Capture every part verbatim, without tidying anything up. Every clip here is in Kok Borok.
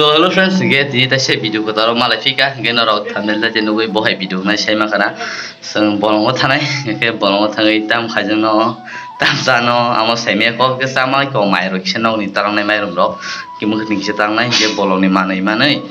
So hello friends, hingke tini taisa video kotoro malai phika, hingke norok thumbnail ta nugui bo hai video nai sai mankha na. Chwng bolongo thanai, hingke bolongo thangwi tam khaijano, tam chano, amo saimaya kok hingke chama kok mairok kisa nokni talangnai mairum rok, hingke mwkhwtwng kisa talangnai, hingke bolongni manwi manwi,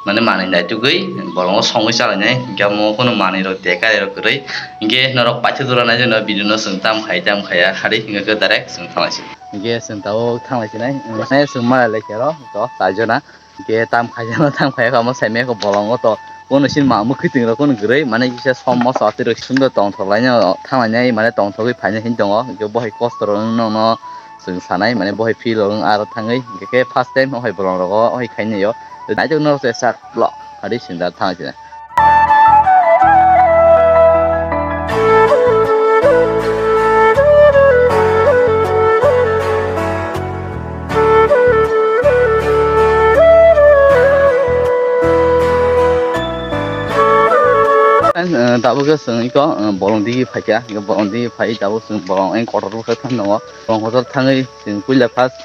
mane manwi naitugwi bolongo songwi chalainai, hingke amo kunu manwi rok tekari rok kwrwi, hingke norok paithago jora nai jano video no chwng tam khai tam khaiya hari hingke direct chwng thanglai si. Hingke chwng tabuk thanglai sinai, chwng malai lai khe ro, to, chaijona. Hingke tam khaijano, tam khaiyakhe amo saimaya khe bolongo to. Kono sin ma mwkhwtwng rok kono kwrwi, mane kisa som moso atwi rok sumdo tongthok laino thanglainai, mane tongthogwi phainai hin tongo. Hingke bo hai kosto rok wng nokno chwng sanai, mane bo hai feel rok wng aro thangwi. Hingke khe first time o hai bolong rogo o hai khainai o. Naitokno se sak lo, hari sinda thang sinai. Friends, eh, tabuk khe chwng iko, eh, bolong digi phaikha, iko bolong digi phai tabuk chwng bolong eng kotor bwkha thang tongo. Bolong kotor thangwi chwng puila first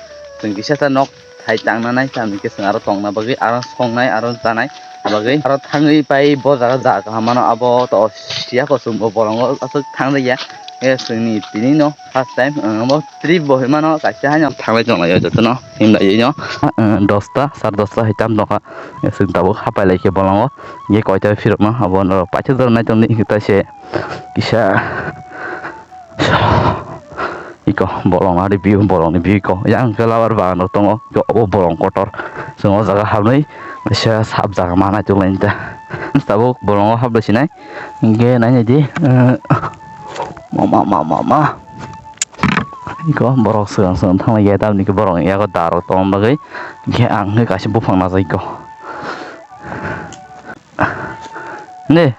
chwng kisa ta nok thai tangna nai, tamni khe chwng aro tongna bagwi, aro songnai, aro chanai bagwi, aro thangwi pai bo jaga jaga kaham mano, abo to siya kosom bo bolongo aswk thang ya. E chwngni tini no first time, ang bo trip bo hinmano kaisa haino thanglai tonglai o jotono himlai no, ah, dosta, sar dosta hai tam tongkha. E chwng tabuk hapai lai khe bolongo, ye koita phirokno abo norok paithak jora nai tongdi, hwnkhe tai se kisa. Iko bolong ari view, bolongni view iko. Yang khe labar bagan rok tongo. Iko obo bolong kotor. Chwng o jaga habnai, kaisa sap jaga ma naitok laini ta. Tabuk bolongo hablai sinai. Hingke nai nai di. Eh, ma, ma, ma, ma, ma. Iko borok swkang swkang thanglai ya, tamni khe borok yago dar rok tongna bagwi. Hingke ang khe kaisa buphang najai iko. Ne,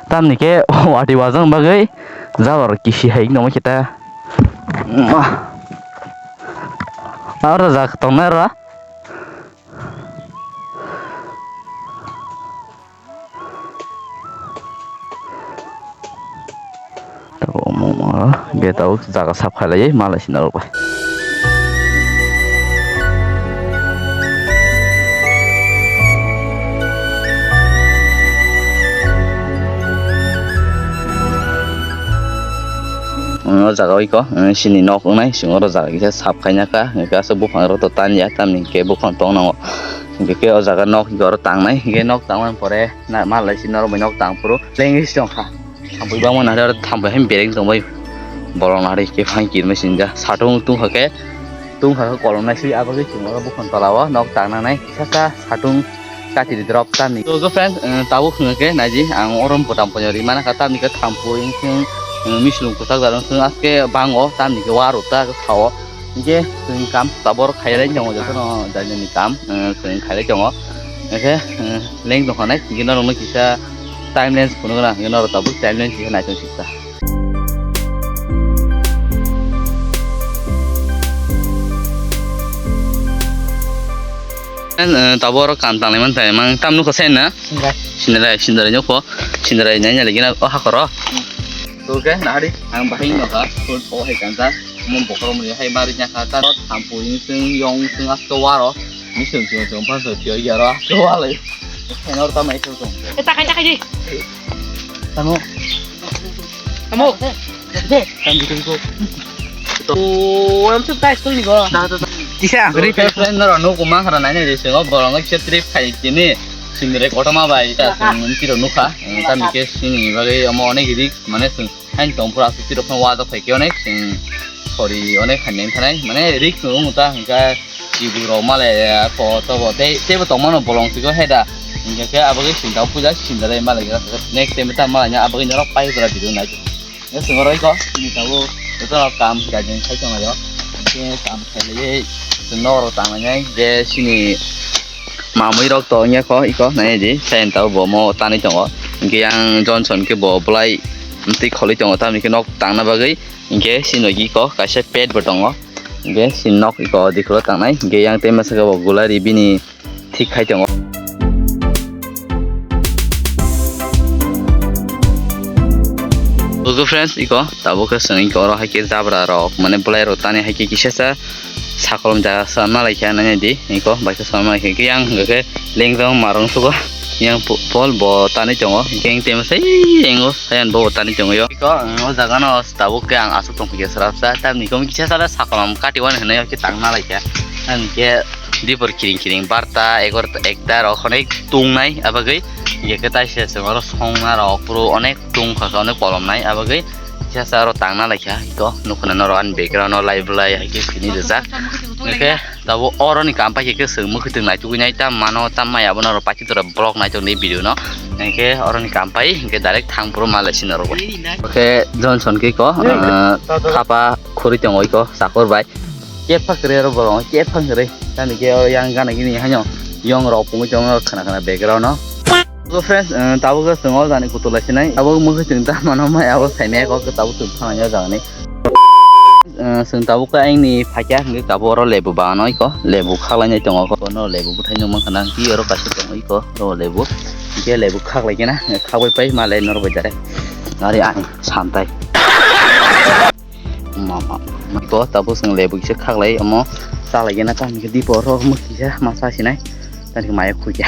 tamni khe wati wajang bagwi jabra kisi hai nongma kita. Ma. Aro jak tongnai ra. Tabuk omo ma, hingke tabuk jaga sap khailai, malai sina rok bai. O jaga o iko, eh, sini nok wngnai, sini oro jaga kisa sap khaina kha, hingke aswk buphang rok to tan ya, tamni hingke buphang tong nango, hingke o jaga nok hingke oro tangnai, hingke nok tangmani pore na, malai sina rok bai nok tang phuru lengwi se tong kha. Thampui bangma nari oro thampui hai bereng tongbai. Bolong nari khe phang kirmai sinja. Satung tungkha khe, tungkha khe kolom naiswi abagwi chwng oro buphang tola o nok tang nangnai. Sasa satung kati drop tamni. So, so friends, eh, tabuk hwnkhe naidi ang oro bwtam poino ri mana kha tamni khe thampui wngkhe, eh, mislung kwchak jar wngkhe aske bango tamni khe waro ta sao. Hingke chwng kam tabor khailai tongo, jotono jani jani kam, eh, chwng khailai tongo. Hingke, eh, leng tongkha nai, hingke norokno kisa timeline phunukna, hingke norok tabuk timeline kisa naitung siksa. Eh, tabor kam tanglai man thai, mang tam nukha sen na? Sindrai. Sindrai, sindrai nukho, sindrai nai nai lagi na, oh, hakoro. Oke, nahari, ang bahing nukha, food, oh, hai kanta. Omo bokhorok mwnwi hai ma rwnya kha, ta thampui wng chwng, yong chwng, asto waro. Misung chwng chwng phan chwng twiwi yaro, asto walai. Khaina oro tamo ekhe chwng. E, takai, takai di. Tamo. Tamo. De. Tam di ko. O, am chwng tai school ni go. Da, da, da. Kisa ang ri. Friend, noro nuk ma khara nai nai de chwng, o borok no kisa trip khai tini. Sindre kotoma bai ta chwng tiro nukha. Tam ke sini bagwi omo onek rik mane chwng. Hain tong pura aswk tirok phano wajak phai khe onek chwng sori onek khainai thanai mane rik chwng wng ta hwnkha kibu rok malai ko to bo tei teibo tongmano bolong chikon hai da hwnkhe khe abo khe sinta puja sinta dai malai next time ta malai abo khe norok pai pura video nai. Chwng oro iko chini tabuk joto rok kam kajeng khai tong laio hwnkhe kam khailaiwi chwng norok tang lainai je chini. Mamui rok to wngya kho iko nai di sen tao bo mo tanwi tongo. Hingke yang Johnson ke bo bolai twi kholoi tongo tamni khe nok tangna bagwi. Hingke sino iko kaisa pet bo tongo. Hingke si nok iko dikhulo tangnai. Hingke yang tei masa khe bo gulari bini thik khai tongo. Logo friends iko tabuk khe chwng iko oro hai khe jabra rok mane bolai rok tani hai khe kisa sa. Sakolom jaga sa ma lai kha nai di, iko bai khe sa ma lai kha yang hwnkhe lengjak marung sugo yang po-, pol bo tanwi tongo, gang tema sai yang o sayan bo tanwi tongo yo. Iko ang o jaga no tabuk khe ang aswk tong phikha srapsa, tamni iko kisa sala sakolom kati wan hwnwi khe tang ma lai kha, ang khe dipor kiring kiring barta, egorta, ekta rok honek tung nai, abagwi hwnkhe khe taisa chwng oro songna rok phuru onek tung kha, onek kolom nai, abagwi kisa sa oro tang na lai kha, iko nukho na norok ani background o lai bwlai hai khe sini rijak. Hwnkhe tabuk oro ni kam pai khe chwng mwkhwtwng naitugwi nai tam mano, tam maya abono oro paikhe tora vlog naitok ni video no. Hwnkhe oro ni kam pai hwnkhe direct thang phuru ma lai sini norok bai. Hwnkhe Johnson khe iko, ah, thapa khurui tongo iko chakur bai. Kep phak kwrwi oro bolong, kep phak kwrwi. Tani khe oro yang gana gini haino yong rok pungwi tongo khna khna background o. So friends, eh, tabuk khe chwng o jani kutu lai sinai. Tabuk mwkhwtwng ta mano mai abo saimaya kok tabuk chwng thangya jani. Eh, chwng tabuk khe aini phaikya hwnkhe tabuk oro lebu bagan o iko lebu khaklainai tongo. Bono lebu bwthai nukmankha na hwnkhe oro kaisa tongo iko oro lebu. Hwnkhe lebu khaklai khe na khakbai pai malai norok bai jare. Ari ang santai. Mama, ko tabuk chwng lebu kisa khaklai omo chalai gana tamo khe dipo oro omo kisa ma cha sinai tamo khe maya khukya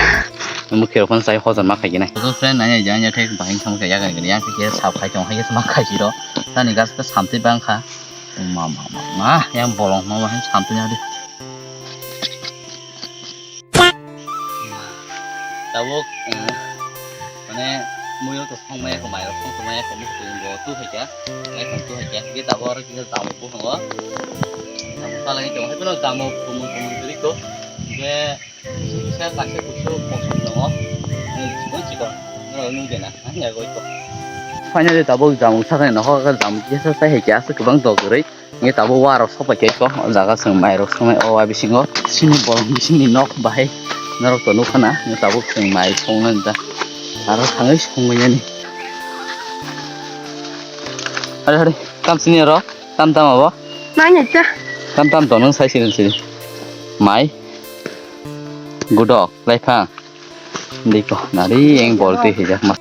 omo khe rokno chai hojom ma khai gana. Friend nai jang ya thek bahing thang khe yaga gani yang khe sap khai tong hai khe ma khai siro tani gas khe samtwi bang kha. Mama, mama, yang bolong ma bahing samtwi ya di. Tabuk, eh, mane, muiyo to song maya ko, mairok song maya ko, muiyo to bo tu hai kya, nai khon tu hai kya, ge tabuk aro kisa jamuk bo tongo. Jamuk salai ni tongo, hai bono jamuk kumung kumung twi ko, ge kisa kaisa kusu kosok tongo, eh, chikon chikon, no nung de na, nang ya goi ko. Finally tabuk jamuk sakani nohor ka jamuk kisa sai hai kya, aswk kwbang dok kwrwi. Nge tabuk warok sok pai khe ko, o jaga chwng mairok songnai o wa bisingo. Chini bolong bisingni nok bahai norok to nukha na, nge tabuk chwng mai songnani da. Aro thangwi songwi nani. Hari hari, tam sini oro, tam tam abo? Nanya cha. Tam tam to nung sai sirin sirin. Mai, gudok, laiphang, diko, nari eng bol twi hijak ma.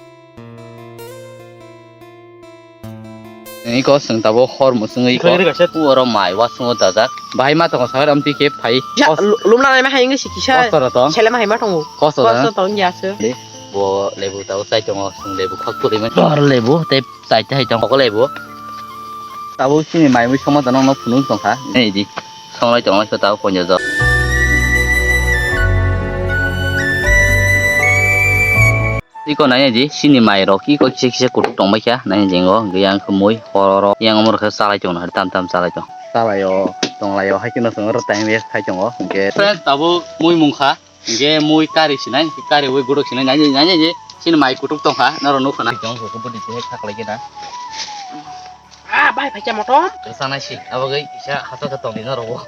Iko chwng tabuk hor mwchwngwi iko. Iko iri kaisa. Oro mai wasungo dajak. Bahai ma tongo sakhe amtwi khe phai. Kisa kos-, lu-, lumna nai ma hai wngwi si kisa. Kosto rw tong. Sele ma hai ma tongo. Kosto da. Kosto tong ya se. De, bo lebu tabuk chai tongo, chwng lebu khak tuli mani. Tor lebu tei chai tei hai tongo lebu. Tabuk chini mai mui soma tongo, no phunuk tongkha. Nei di. Songlai tonglai khe tabuk konjo jok. Iko nai di, chini mai rok iko kisa kisa kutuk tong bai kha, nai jeng o, hwnkhe yang khe mui, hor oro, yang omo rok khe chalai tong, tam tam chalai tong. Chalai o, tonglai o, hai kheno chwng oro time waste khai tongo, hwnkhe. Friends, tabuk mui mung kha, hwnkhe mui kari sinai, kari ui guduk sinai, nai, nai, nai, nai, chini mai kutuk tong kha, norok nukha na. Jong khe bwdwi khe khaklai khe na. Ah, bai, phaikya motom. Sanai si, abo gai kisa hata ka tong dino rogo.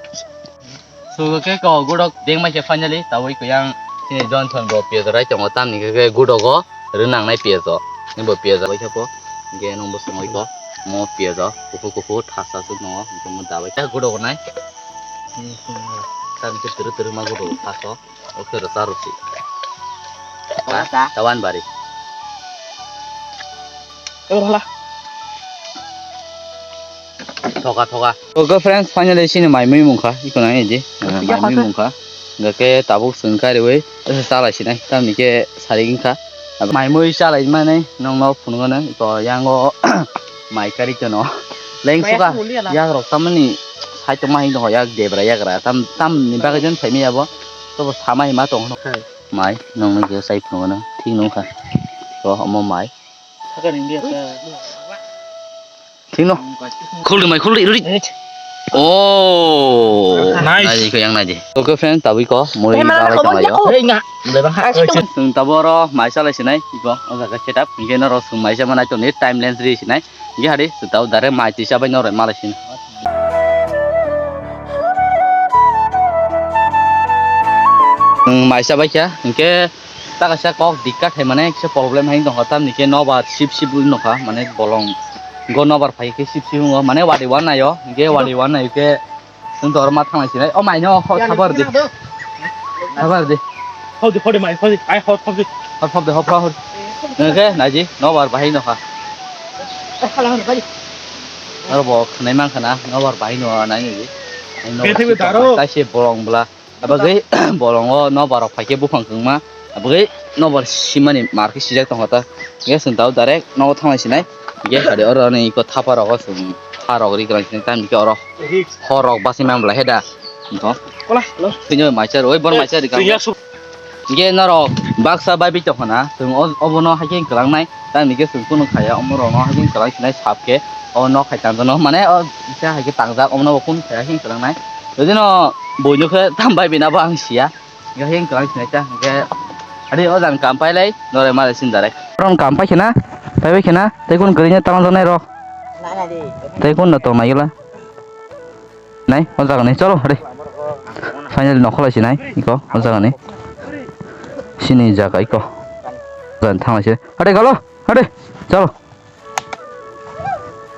Sugo khe ko gudok deng mai khe finally, tabui ko yang sini Johnson bo piyajo rai tongo, tamni khe gudogo rwnang nai piyajo. Ni bo piyajo bai khe po, ge nong bo songoi ko, mo piyajo, kupu kupu thasa suk nongo, mo dabai khe gudogo nai. Tamni khe turu turu ma gudogo thaso. Oke, rwchar rwsi. Wala ta. Tawan bari. Hala. Thoka, thoka. Oke, friends, finally sini mai mui mungkha. Iko nang edi. Eh, mai mui mungkha. Gake tabuk sengkha rewe. Ese chalai sinai. Tamni ke sari wngkha. Mai mui chalai mane nongno phunukgo nang. Iko yango mai kari tono. Leng suka. Yak rok tamani. Hai to mai dong yak debra yak ra. Tam, tamni bagwi jon phaimaya bo. Tobo sama hima tong. Mai, nongni je sai phunukgo nang, thik nungkha. To, omo mai. Sakani India ka. Thik no? Khuldi mai, khuldi, rudi. Oh. Nice. Naidi ko yang naidi. Oke, friend, tabui ko, mui balai tong layo. Hei, nga. Mulai bang ha. Sung taboro mai salai sinai, iko, o jaga setup, hingke noro sung mai sama nai to ni timeline ri sinai. Hingke hari, tau dare mai tisa bai noro malai sin. Ang maisa bai kha, hingke ta kaisa kok dikkat hai mane kisa problem hai tongkha, tamni khe nobar sip sip wi nokha, mane bolong go nobar phai khe sip sip wngo, mane wadi wan nayo, hingke wadi wan nayo khe chwng tor ma thanglai sinai, o mai no ho sabar di, sabar di. Hodi, hodi mai, hodi, ai hodi, hodi. Hop, hop de, hop, hop. Nge khe naidi, nobar bahai nokha. Aro bo khwnai mankha na, nobar bahai no nai nai. Khe thaibo daro. Taise bolong bwla. Abagwi bolongo nobar rok phaikhe buphang kwngma. Abagwi nobar simani mar khe sijak tongkha ta. Hingkhe chwng tabuk direct nogo thanglai sinai. Hingkhe hade oro ni iko thapa rogo chwng tha rok ri kwlang sinai. Tamni khe oro hor rok bachai man bwla he da. Wngkho. Kola, hello. Tini mai char, oi bor mai char ri kwlang. Hingke norok baksa bai bi tongkha na, chwng o-, obono hai khe kwlangnai, tamni khe chwng kunu khaya, omo rokno hai khe kwlang sinai sap khe, o nok hai tangjano, mane o kisa hai khe tangjak, omono bo kunu khaya khe kwlangnai. Jodi no buino khe tam bai bina bo ang siya, hingke hai khe kwlang sinai ta, hingke adi o jang kam pai lai, nore mare sin direct. Ron kam pai khena, pai bai khena, tei kun kwrwini tamo janai rok. Tei kun no tong nai gila. Nai, o jaga ni, cholo, re. Finally, nokholai sinai, iko, o jaga ni. Sini jaga, iko. Jaga ni thanglai se. Hade, galo, hade, cholo.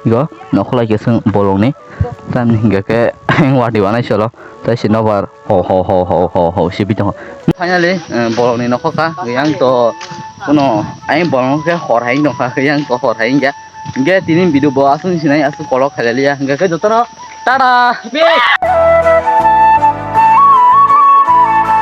Iko, nokholai ke seng bolong ni. Tam ni hingga ke, heng wadi wanai cholo. Tai si nobar, ho, ho, si bitongo. Finally, eh, bolong ni nokho ka, yang to, kuno, ai bolong ke hor hai nokha, yang to hor hai hingga. Hingga tini video bo asung sinai, asung kolok khalai liya. Hingga ke jotono, tada!